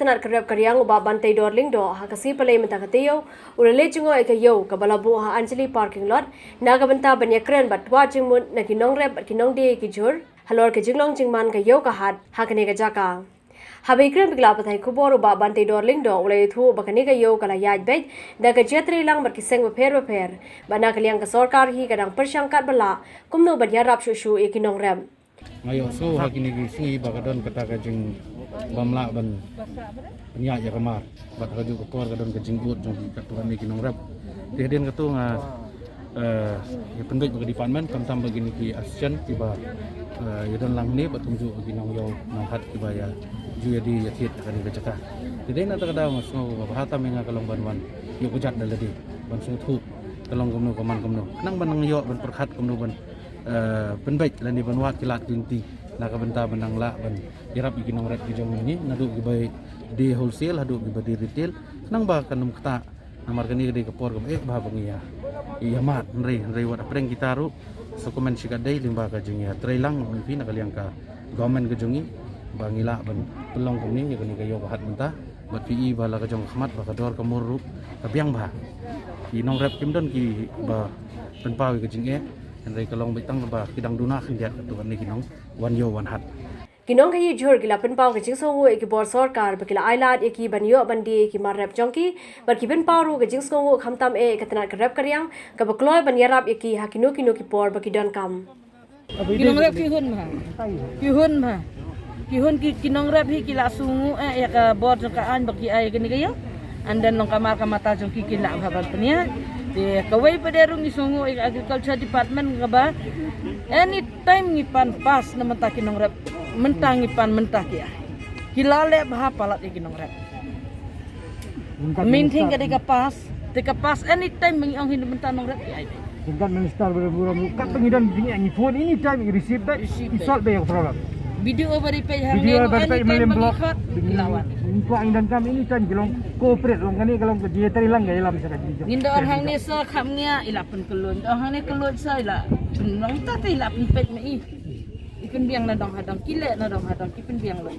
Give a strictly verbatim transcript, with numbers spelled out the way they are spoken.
Tnat ka rep ka riang u Bah Banteidor Lyngdoh ha ka sngi Palei mynta ka taïew u la leit jngoh ïa ka ïew kaba la buh ha Anjali Parking Lot na ka bynta ban ïakren bad twad jingmut na ki nongrep bad ki nongdie ki jhur halor ka jinglong jingman ka ïew ka hat ha kane ka jaka. Haba ïakren bad ki lad pathai khubor u Bah Banteidor Lyngdoh u la ïathuh ba kane ka ïew ka la ïaid beit da ka jingïatreilang bad ki seng bapher bapher bad na ka liang ka sorkar hi ka dang pyrshang katba lah kumno ban ïarap shuh shuh ïa ki nongrep. Nga ïohsngew ha kine ki sngi ba ka don kata ka jingbymlah ban pynïaid ïa ka mar bad ha kajuh ka por ka don ka jingud jong ki katto katne ki nongrep. Te hadien kato nga eh, ïa pynbeit bad ka department khamtam bad kine ki association kiba eh, ïa don lang hangne bad kumjuh ki nongïew nonghat kiba ïa ju ïa die ïa thied ha kane ka jaka. Te dei na kata ka daw nga sngew ba bha tam ïa nga ka long ban wan ïoh kjat da lade ban sngewthuh ka long kumno ka man kumno khnang ban nang ïoh ban pyrkhat kumno ban eh, pynbeit lane ban wad ki lad ki lynti na ka bynta ban nang lah ban ïarap ïa ki nongrep ki jong ngi naduh kiba die wholesale haduh kiba die retail khnang ba kan ym ktah. Namar kane ka dei ka por kaba eh bha ba ngi ïa ïa mad hynrei hynrei wat hapdeng kita ruh sa kumne shi katdei lyngba ka jingïatreilang ngi phi na ka liang ka government ka jong ngi ba ngi lah ban pynlong kumne ïa kane ka ïew ka hat mynta. Bad phi i ba la ka jong ka khmat ba ka dor ka mur ruh ka biang bha. Ki nongrep kim don kiba pynpaw ïa ka jingeh hynrei ka long beit tang ba ki dang duna khyndiat katto katne ki nong wan ïew wan hat. Ki nongkhaïi jhur ki la pynpaw ka jingsngewnguh ïa ki bor sorkar ba ki la ailad ïa ki ban ïoh ban die ïa ki mar rep jong ki bad ki pynpaw ruh ka jingsngewnguh khamtam eh ïa ka tnat ka rep ka riang kaba kloi ban ïarap ïa ki ha kino kino ki por ba ki donkam. Ki nongrep ki hun bha. Ki hun bha. Ki hun ki, ki nongrep hi ki la sngewnguh eh ïa ka bor jong ka aiñ ba ki ai kane ka ïew. And then long ka mar ka mata jong ki ki lah bha ban pynïaid. Te kawei pat de ruh ngi sngewnguh ïa ka agriculture department kaba anytime ngi pan pass na mynta ki nongrep mynta ngi pan mynta ki ai. Ki la leh bha palat ïa ki nongrep. Mynta mynta ka dei ka pass, te ka pass anytime ba ngi ong hi na mynta nongrep ki ai. Mynta minister ba burom kat ba ngi don jingeh ngi phone anytime ngi receive beit. Receive beit. Solve beit ïa ka problem. B D O ba dei peit hangne anytime ba ngi khot ki la wan. Ngi kwah ngi donkam anytime ki long cooperate long kane ka long ka jingïatreilang ka ïalam sa ka jingïatreilang. Ngin da ong hangne sa kham ngia i la pynkyllon. Da ong hangne kyllon sa i la pynlong ta te i la pynpeit ma i. I pynbiang na dong ha dong ki leh na dong ha dong ki pynbiang lo.